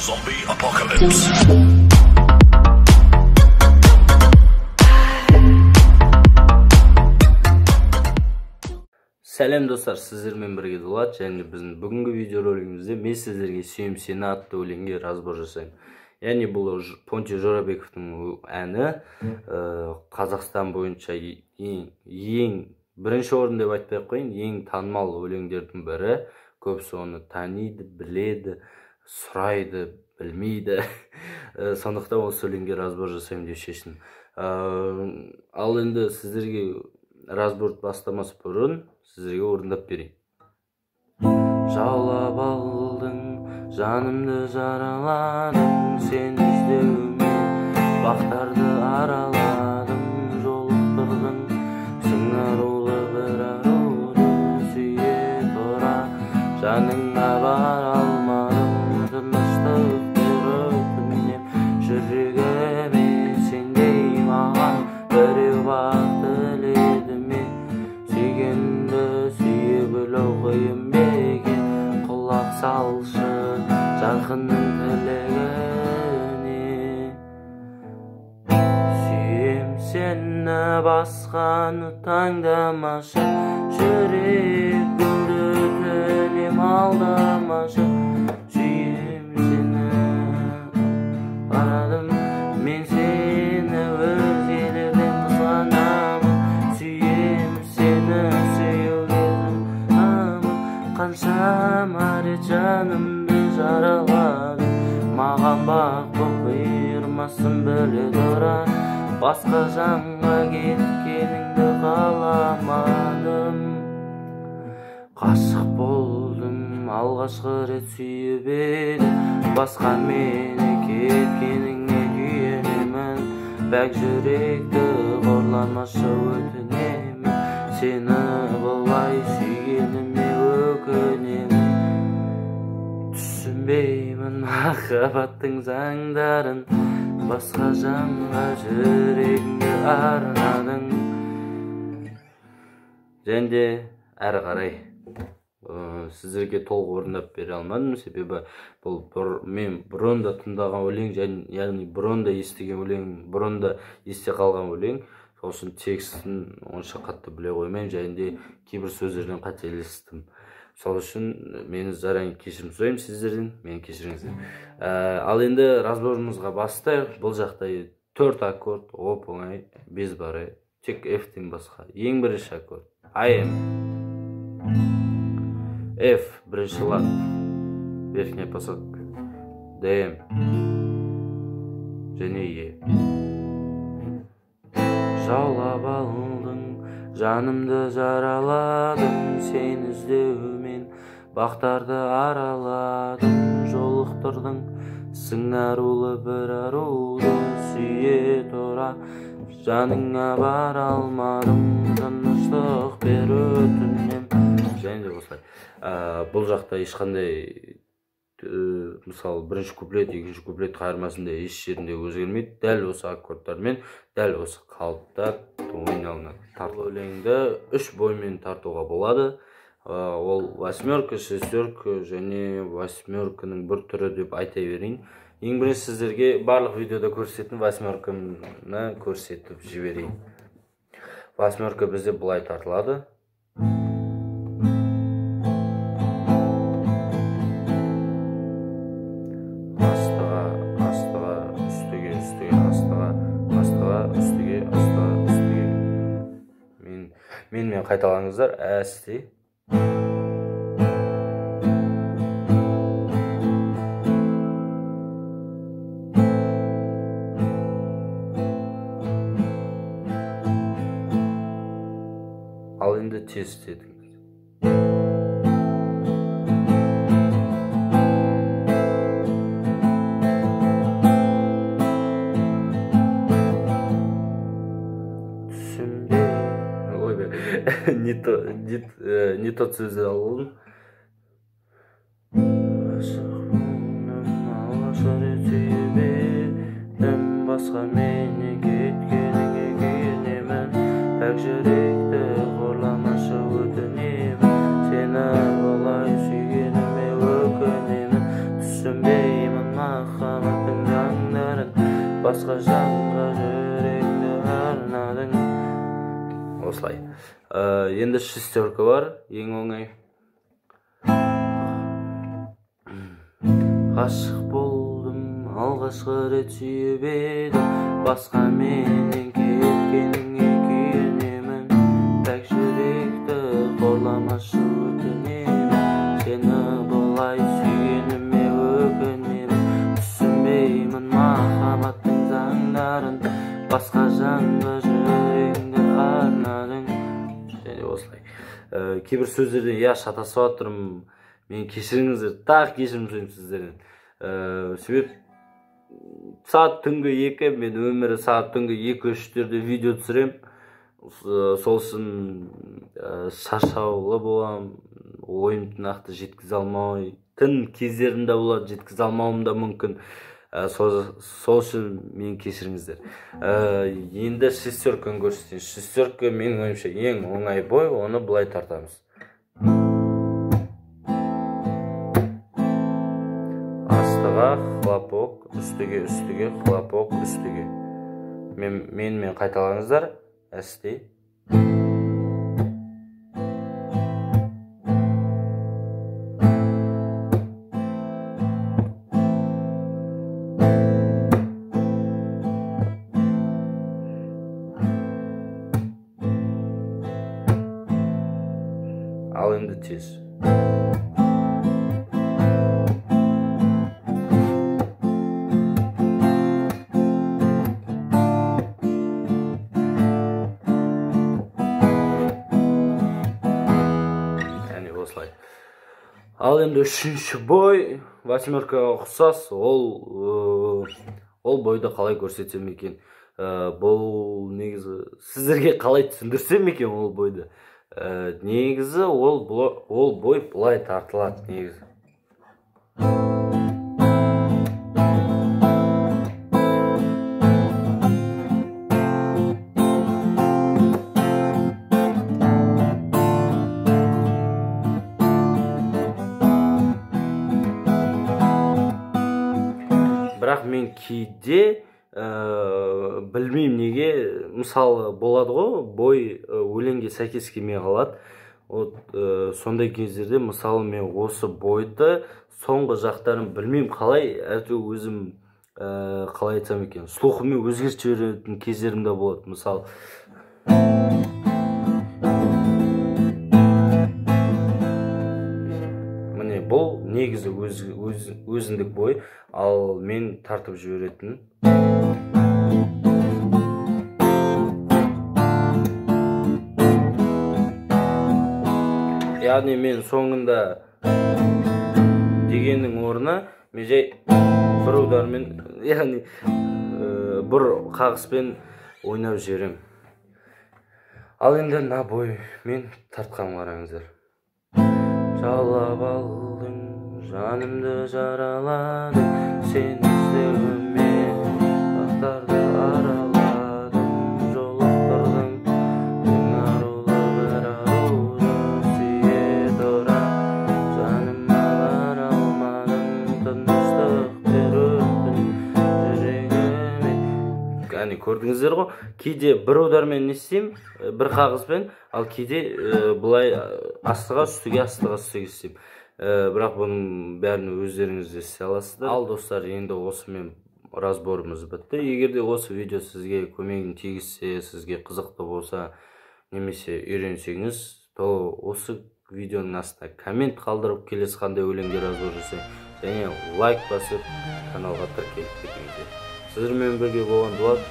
Zombie Apocalypse. Сәлем достар, сіздермен бірге Дулат, және біздің бүгінгі видеоролигімізде мен сіздерге Сүйем сені атты өлеңге разбор жасаймын. Яғни бұл Понти Жорабековтың әні, Қазақстан бойынша ең бірінші орын деп айтпай ақ қояйын, ең танымал өлеңдердің бірі. Көбісі оны таниды, біледі, сұрайды, білмейді. Сондықтан осы өлеңге разбор жасаймын деп шештім. Ал енді сіздерге разбор бастамас бұрын сіздерге орындап берейін. Жаулап алдың, жанымды жараладың, сен іздеумен бақтарды араладым, жолықтырдың сыңарулы бір аруды, сүйе тұра жаныңа бара алмадым, тыныштық бер өтінем жүрегіме, сендей маған біреу бақ тіледі ме, сүйгенді сүйе білу қиын ба екен, құлақ салшы жарқынның тілегіне. Сүйем сені, басқаны таңдамашы, жүрегімді өтінем алдамашы, сүйем сені, барадым мен сені өзгелерден қызғанамын, сүйем сені, сүюге ұмтыламын, қаншама рет жанымды жараладың, маған бақ боп бұйырмасын біле тұра, басқа жанға кеткеніңді қаламадым. Ғашық болдым алғашқы рет сүйіп едім, басқа мені кеткеніңе күйінемін, пәк жүректі қорламашы өтінемін, сені бұлай сүйгеніме өкінемін. Түсінбеймін махаббаттың заңдарын, басқа жанға жүрегіңді арнадың. Және де әрі қарай сіздерге толық орындап бере алмадым, себебі бұл мен бұрын да тыңдаған өлең, яғни бұрын да естіген өлең, бұрын да есте қалған өлең. Сол үшін текстін онша қатты біле қоймаймын, және де кейбір сөздерден қателестім. Сол үшін мені заранее кешірім сұраймын сіздерден, мені кешіріңіздер. Ал енді разборымызға бастайық. Бұл жақта 4 аккорд, оп-оңай, без бары, тек F-тен басқа. Ең бірінші аккорд АМ, F бірінші лад, верхняя посадка, ДМ және Е. Жаулап алдың, жанымды жараладың, сен іздеумен бақтарды араладым, жолықтырдың сыңарулы бір аруды, сүйе тұра жаныңа бара алмадым, тыныштық бер өтінем. Және де осылай. Бұл жақта ешқандай, мысалы, бірінші куплет, екінші куплет қайырмасында еш жерінде өзгермейді. Дәл осы аккордтармен, дәл осы қалыпта ойналынады. Тартылу өлеңді 3 боймен тартуға болады. Ол восьмерка, шестерка және восьмерканың бір түрі деп айта берейін. Ең бірінші сіздерге барлық видеода көрсететін восьмерканы көрсетіп жіберейін. Восьмерка бізде былай тартылады. Астыға, астыға, үстіге, үстіге, астыға, астыға, үстіге, астыға, үстіге. Менімен қайталаңыздар, әсте. Ал енді тез істедіңіз. Түсінбей, ойбай, не тот сөзді алдым. Ғашық болдым, алғашқы рет сүйіп едім, басқа мені кеткеніңе күйінемін, пәк жүректі қорламашы өтінемін, сені бұлай сүйгеніме өкінемін, түсінбеймін Басқа жанға жүрегіңді арнадың. Осылай. Енді шестерка бар, ең оңай. Ғашық болдым, алғашқы рет сүйіп едім, басқа менен кеткеніңе күйінемін. Пәк жүректі қорламашы өтінемін, сені бұлай сүйгеніме өкінемін. Түсінбеймін махаббаттың заңдарын, басқа жанға жүрегіңді арнадың. Және осылай. Кейбір сөздерден я шатасып жатырмын, мен кешіріңіздер, тағы кешірім сұраймын сіздерден. Себеп сағат түнгі 2, мен өмірі сағат түнгі 2-3-терде видео түсірем. Сол үшін шаршаулы боламын, ойымды нақты жеткізе алмайтын кездерім де болады, жеткізе алмауым да мүмкін. Сол үшін мен кешіріңіздер. Енді шестерканы көрсетейін. Шестерка менің ойымша ең оңай бой, оны былай тартамыз. Астыға хлопок, үстіге, үстіге, хлопок, үстіге. Менімен қайталаңыздар, әсте. Ал енді тез. Яғни осылай. Ал енді үшінші бой восьмеркаға ұқсас. Ол бойды қалай көрсетсем екен? Бұл негізі сіздерге қалай түсіндірсем екен ол бойды? Негізі ол бой былай тартылады негізі. Бірақ мен кейде білмеймін неге, мысалы болады ғой, бой өлеңге сәйкес келмей қалады. Вот сондай кездерде мысалы мен осы бойды соңғы жақтарын білмеймін қалай, әйтеуір өзім қалай айтсам екен, слухыммен өзгертіп жіберетін кездерім де болады. Мысалы міне бұл негізі өзіндік бой, ал мен тартып жіберетін. Яғни мен соңында дегеннің орнына мен жай бір удармен, яғни бір қағыспен ойнап жіберемін. Ал енді мына боймен тартқан қараңыздар. Жалап алдың, жанымды жараладың, сен іздеуіме ақтарды араладым, жолықтырдың ең арулы бір аруды, сүйе тұра жаныма бара алмадым, тыныштық бер өттің жүрегіме. Яғни көрдіңіздер ғой, кейде бір удармен не істеймін, бір қағызбен, ал кейде былай астыға үстіге, астыға үстіге істеймін. Бірақ бұның бәрін өздеріңіз де істей аласыздар. Ал достар, енді осымен разборымыз бітті. Егер де осы видео сізге көмегін тигізсе, сізге қызықты болса, немесе үйренсеңіз, то осы видеоның астына коммент қалдырып, келесі қандай өлеңге разбор жасай, және лайк басып, каналға тіркеліп кетіңіздер. Сіздермен бірге болған Дулат.